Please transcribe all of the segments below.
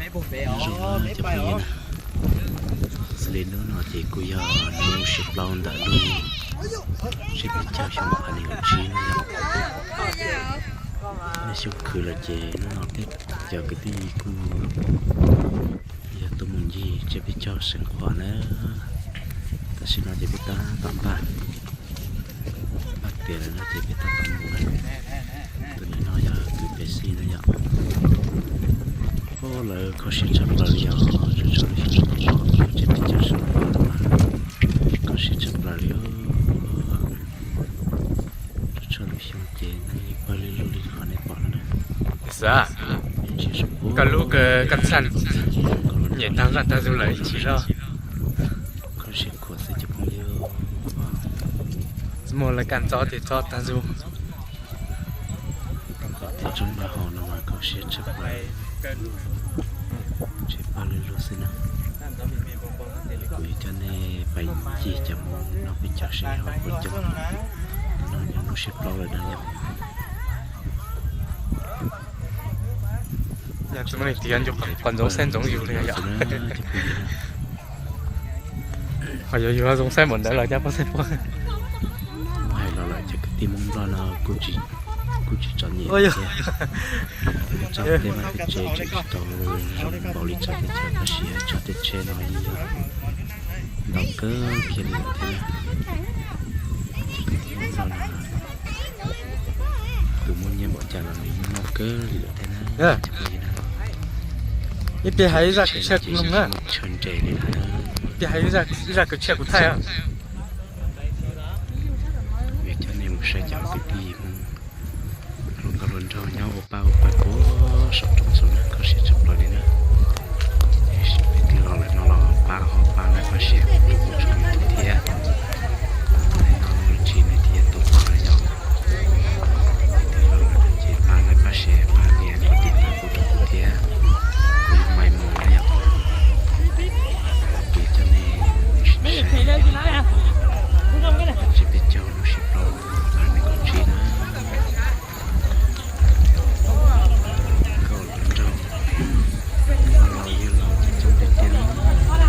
Nyob zoo cov phooj ywg na, xws li hnub no ces kuj yog hnub xiab plaub ntawm lub tsiab peb caug xyoo ob phav nees nkaum tsib no yom. Nyob xyoo khwv lawm ces hnub no peb cov kwv tij kuj yog tuaj mus ncig tsiab peb caug Xeev Khuam na. Tam sim no ces peb tab tom npaj, npaj tias lawm no ces peb tab tom mus na. Tus niam no yog kwv Pes Xij no yom. Lawv kho siab tshaj plaws li os, txhua txhua lub xyoo tsiab peb caug Xeev Khuam no mas kho siab tshaj plaws li os. Txhua txhua lub xyoo ces neeg yeej pawg lug li qhov nej pom no na. Koj lub koj txhaj nyem tag zaj tag zug lawm ib ntsis zog. Kho siab khuam xwb cov phooj ywg. Txaj muag lawv kaj ntxob tias txob tag zug. Tej roob npaj haus no mas kho siab tshaj plaws, tseem pawg lug lug xwb na. Kuv yuav coj nej pais ncig cov Hmoob noj peb caug seb ho puas coob. No yog hnub xiab plaub lawm na yom. Qhov ntsoov saib ntsoov yus li yom. Qhov yuav yus ntsoov saib npaum ntawd los cov poj saib poj. Muab hais los lawm cov kwv tij Hmoob Nplog no kuj tsis txom nyem thiab. Txoj tej vaj tej tsev tseem tsis tau zoo npaum li txawv teb chaws, tab sis yog txoj tej tsheb no yeej yog ntau kawg kiag li lawm thiab. Cov kwv tij Hmoob Nplog no tus muaj nyiaj npaum cas los nws yeej muaj kawg li lawm thiab na. Ib pliag hais ib zaj kwv txhiaj kuv mloog na. Chaw nres li lawm. Ib pliag hais ib zaj kwv txhiaj kuv thaij. Yuav coj nej mus saib cov kwv tij Hmoob hluas nkauj hluas nraug nyob ua pab ua pawg puag saum roob xwb na, kho siab tshaj plaws li na. Peb twb los lawm no los pab ho pab like pab share kuv tus YouTube thiab. Tus no tsis nej thiaj tau pom na yom. Peb twb los lawm ces pab like pab share pab nias qhov tiv tauj kuv rau kuv thiab. Kuv yog Maiv Mus na yom. Kuv coj nej mus saib tsiab peb caug hnub xiab plaub ob phav nees nkaum tsib na. Nkauj hluas nraug, yawg laus coob tiag tiag,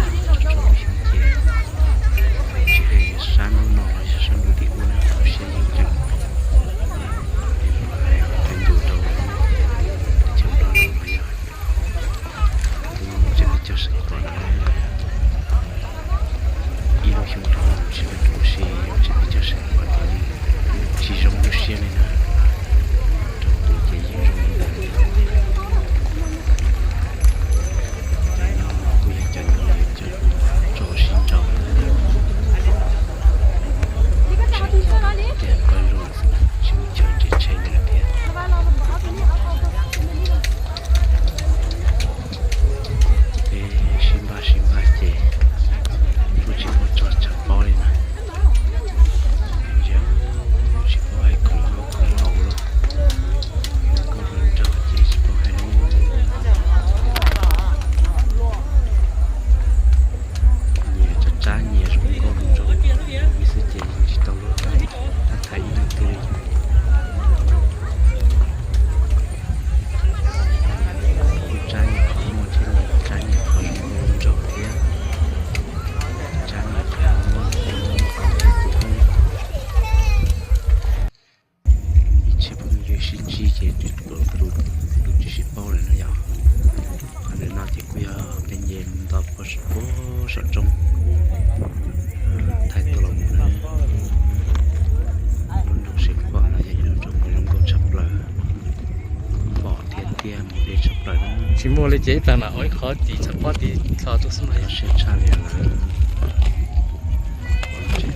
txhua txhua lub xyoo ces tsis hais sab ntuj no los yog sab ntuj tim ub na, kho siab yeej ceev. Hais tus ncu rau teb chaws Nplog no los yog lub tsiab peb caug Xeev Khuam no, ib lub xyoo rau tsis muaj tus si, tsiab peb caug Xeev Khuam ces yeej tsis zoo tu siab li na. Rau kuv ces yeej zoo li ntawd. Cov nyob kuj yog cov nyob cov tso sib nrau, tias pawg lug xwb na, tsis muaj chaw nres tsheb li lawm thiab. Peb sib npaj sib npaj ces kuj tsis muaj tsov tseg paub li na. Ntsia tsis paub hais khoom noj khoom haus los, nkauj hluas nraug ces tsis paub hais li. Nyias tsab tsab nyias zoo nkauj zoo nraug ib xwb ces yeej tsis tau luag tham ib leeg twg li. Tsab nyias qhov muag thiab nyias tsab nyias qhov zoo nkauj zoo nraug thiab. Tsab nyias qhov muag thiab nyias qhov thiab ces ib txhia phooj ywg sib ntsib ces tus tus tsis sib paub lawm no yom. Qhov ntawm no ces kuj yog peb nce mus nto puag saum roob thaij tuaj los mus na. Lub nroog Xeev Khuam no yog ib lub nroog uas zoo nkauj tshaj plaws, pom thiab tiaj mus deb tshaj plaws na. Tsis muaj li ces ib plag mam ua ib qho tim txhais pob tim hlo tuaj xwb mas. Kho siab tshaj li lawm. Ua lub tsev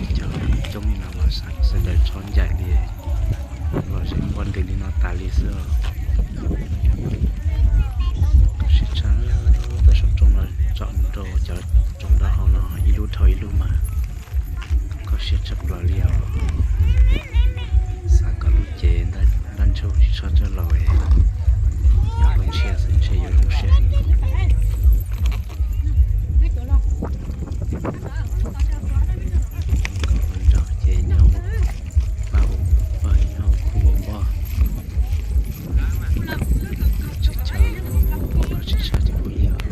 coob li no mas xav sawv daws txhob ncaim li, los zeem npoj ntws li no tas li xwb os. Kho siab tshaj, tawm saum roob no tsom mus rau cov roob dawb hau no ib lub dhau ib lub mas kho siab tshaj plaws li os. Xav kom lub cev ntaj ntsug tsis txhob coj los, nyob hauv ntsia xwb ntshe yuav zoo siab heev. Nkauj hluas nraug ces nyob ua pab ua pawg, nyob ua khub ua npoj. Tsis tshaj, tsis tshaj ces kuj yog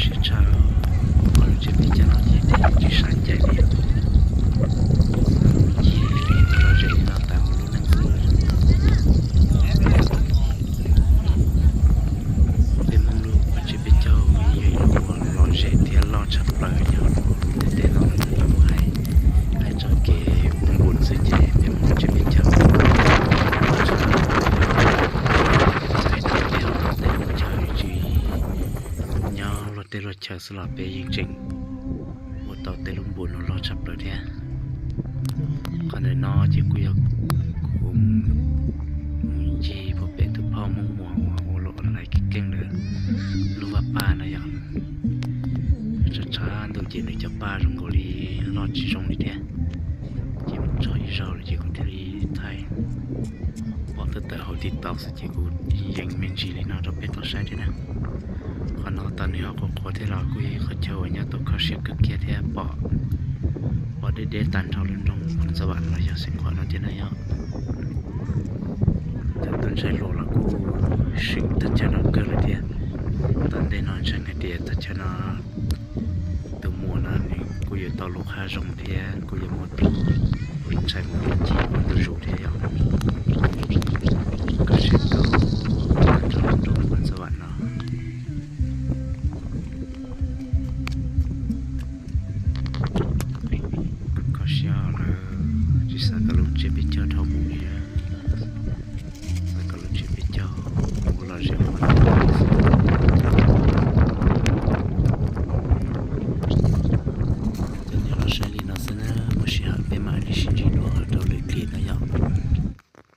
Siab tshaj, qhov lub tsiab peb caug no ces tsis sab ncaim li. Lub ncig lom zem no tas mus lub neej xwb. Peb Hmoob lub tsiab peb caug yog ib lub uas lom zem thiab loj tshaj plaws nyob rau ntiaj teb no. Hais, hais txog kev ua npun xwb ces peb Hmoob lub tsiab peb caug, txawm hais tias peb ho tau tej lub chaw tsis nyob luag tej luag chaw xwb los peb yeej tseem ua tau tej lub npun no loj tshaj plaws thiab. Qhov ntawm no ces kuj yog kuv mus ncig puag pem tus phauj Hmoob Muas uas ua luam lais keeb keeb ntawd lub vaj paj no yog. Tshav tshav ntuj ces nws cov paj zoo nkaus li loj tsis zoo li thiab. Ces mus txog ib zaug lawm ces kuv thiaj li thaij pom tawm tawm hauv TikTok xwb ces kuv yees me ntsis li no rau peb tau saib thiab na. Qhov no tas nws ho qhuav qhuav thiab los kuj yog ib qhov chaw uas nyob tau kho siab kawg kiag thiab pom, pom deb deb tag nrho lub nroog Phoos Xas Vam los yog Xeev Khuam no thiab na yom. Thaum tuaj ntshai hluas los kuj seem thaj chaw no kawg lawm thiab. Tom ntej no ntshai hais tias thaj chaw no tus muam no nws kuj yuav tau lub qhab zoo thiab kuj yuav muaj tus ntshai mus ncig ua ntu zus thiab yom. Kho siab rau tag nrho lub nroog Phoos Xas Vam no. Kho siab lawm, tsis xav kom lub tsiab peb caug dhau mus li. Xav kom lub tsiab peb caug mus lom zem ua